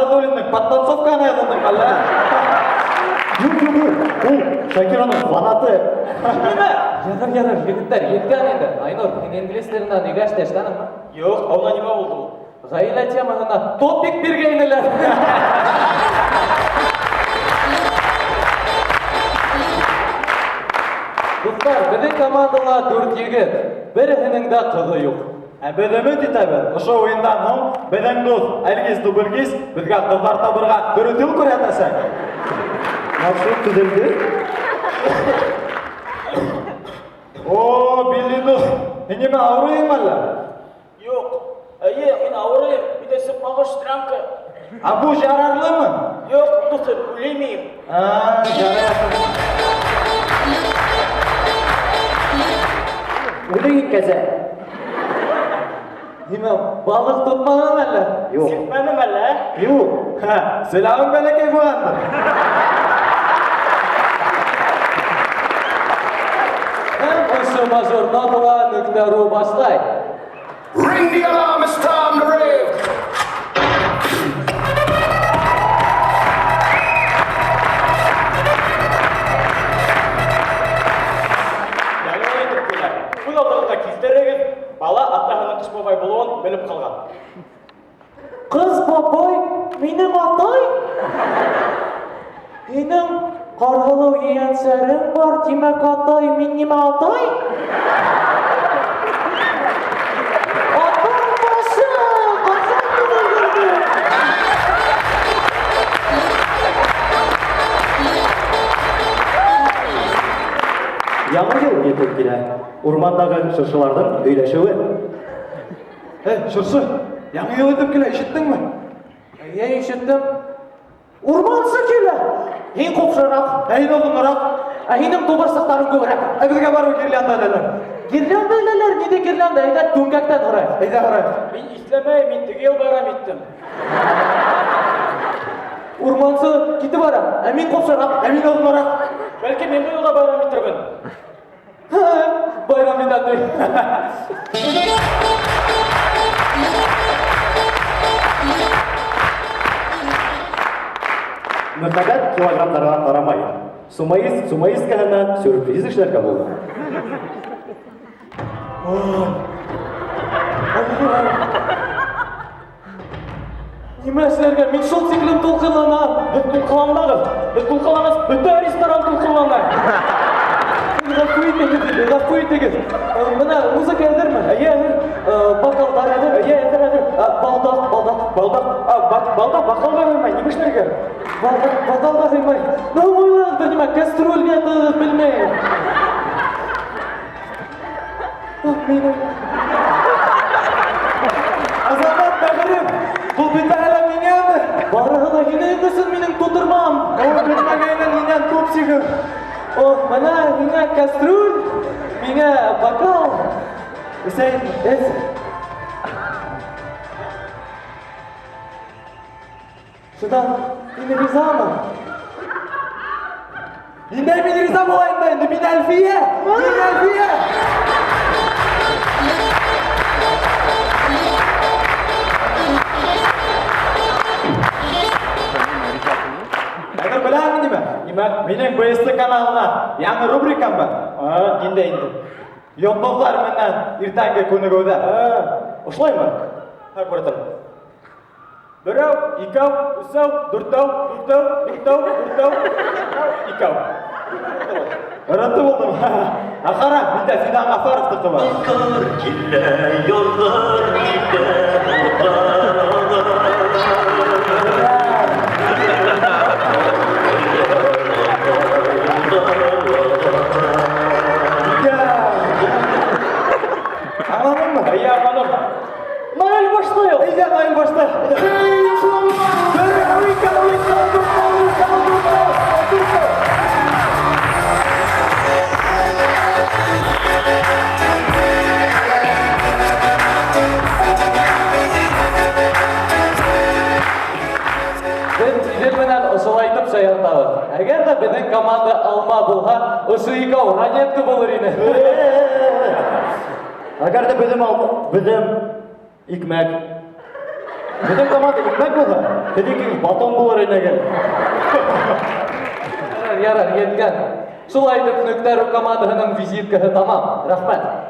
Асадуллиндың подтанцовкаһына яҙылдың әллә? Юҡ, юҡ, юҡ. Ул Шакираның фанаты. Нимә? Ярар, ярар, егеттәр, еткән инде. Айнур, һин инглиз теленән өйгә эштә эшләнеңме? Юҡ, ә уна нимә булды ул? Ғаилә темаһына топик биргәйнеләр. Дуҫтар, беҙҙең командала дүрт егет. Береһенең дә ҡыҙы юҡ. Ә беҙ өмөт итәбеҙ, ошо уйындан һуң беҙҙең дуҫ Әлгиз Дубльгиз беҙгә ҡыҙҙар табырға дөрөҫ юл күрһәтәсәк. Маршрут төҙөлдө. О, Билли дуҫ, һин нимә ауырыйһың әллә? Юҡ. Эйе, мин ауырыйым. Миндә сыҡмағыш стрямка. Ә был ярарлымы? Юҡ, дуҫым, үлмәйем. А, ярар. Үле кәзә. Нимә, балыҡ тотмаған әллә? Юҡ. Сиртмәнем әллә? Юҡ. Ха, селәүең бәләкәй булғандыр. Һәм ошо мажор нотала нөктә ру башлай. Ring the alarm, it's time to rave. Яңы йыл етеп килә. Күҙ алдығыҙға килтерегеҙ, бала атаһының Ҡыш бабай булыуын белеп ҡалған. Ҡыш бабай, минең атай? Һинең Ҡарһылыу ейәнсәрең бар, тимәк, атай, мин нимә атай? Атам башы, ҡасан мин өлгөрҙөм? Яңы йыл етеп килә. Урмандағы шыршыларҙың һөйләшеүе. Эй, шыршы, яңы йыл етеп килә, ишеттеңме? Эйе, ишеттем. Урмансы килә. Һин ҡупшыраҡ, Ә һин оҙонораҡ. ә һинең тубырсыҡтарың күберәк. Ә беҙгә барыбер гирлянда эләләр. Гирлянда эләләр, ниндәй гирлянда? Әйҙә, түңгәктән һорайыҡ. Әйҙә һорайыҡ. Мин иҫләмәйем, мин теге йыл байрам иттем. Урмансы китеп бара, ә мин ҡупшыраҡ. Ә мин оҙонораҡ. Бәлки мин был йылда байрам итермен. Байрам итәм ти. Мөхәббәт килограммдарға ҡарамай. Сумаист сумаисткаһына сюрприз эшләргә булды. Нимә эшләргә? Мин шул тиклем тулҡынланам. Беҙ тулҡынланмағыҙ. Беҙ тулҡынланғас, бөтә ресторан тулҡынлана. Ғәфү итегеҙ, ғәфү итегеҙ. Бына музыка әҙерме? Эйе, әҙер. Бокалдар әҙер? Эйе, әҙер, әҙер. Балдаҡ, балдаҡ. Балдаҡ, балдаҡ бокалға һыймай, нимә эшләргә? Балдаҡ, бокалға һыймай. Ну, уйлағыҙ, бер нимә, кастрюльгә тығығыҙ, белмәйем. Минең Азамат бәғерем, был бөтәһе лә миңәме? Барыһы ла һинең өсөн, минең тутырмам. Ул бөтмәгәйенән һинән тупсигым. О, бына һиңә кастрюль, миңә бокал. Эсәйем. Эс. Шунан һин ризамы? Ниндәй мин риза булайым да инде, мин Әлфиә, мин Әлфиә. Әгәр беләһеңме нимә? Нимә? Минең БСТ каналына яңы рубрикам бар. А, ниндәй инде? Йондоҙҙар менән иртәнге күнегеүҙә. А, ошолаймы? Һә, күрәтәм. Берәү, икәү, өсәү, дүртәү, дүртәү, дүртәү, дүртәү, икәү. Ырынты булдым. Ә ҡара, миндә Фидан Ғафаровтыҡы бар. Ҡар килә, яҙҙар китә, Аңланыңмы? Эйе, аңланым. Наил башлай ул. Әйҙә, Наил башлай. Берәү, икәү, өсәү, дүртәү, дүртәү, дүртәү, дүртәү. Беҙ Иҙел менән ошолайтып шаяртабыҙ. Әгәр ҙә беҙҙең команда алма булһа, ошо икәү ранетка булыр ине. Әгәр ҙә беҙҙең алма, беҙҙең икмәк. Беҙҙең команда икмәк булһа, һеҙҙеке батон булыр ине. Ярар, ярар, еткән. Шулай итеп, Нөктә.ру командаһының визиткаһы тамам. Рәхмәт.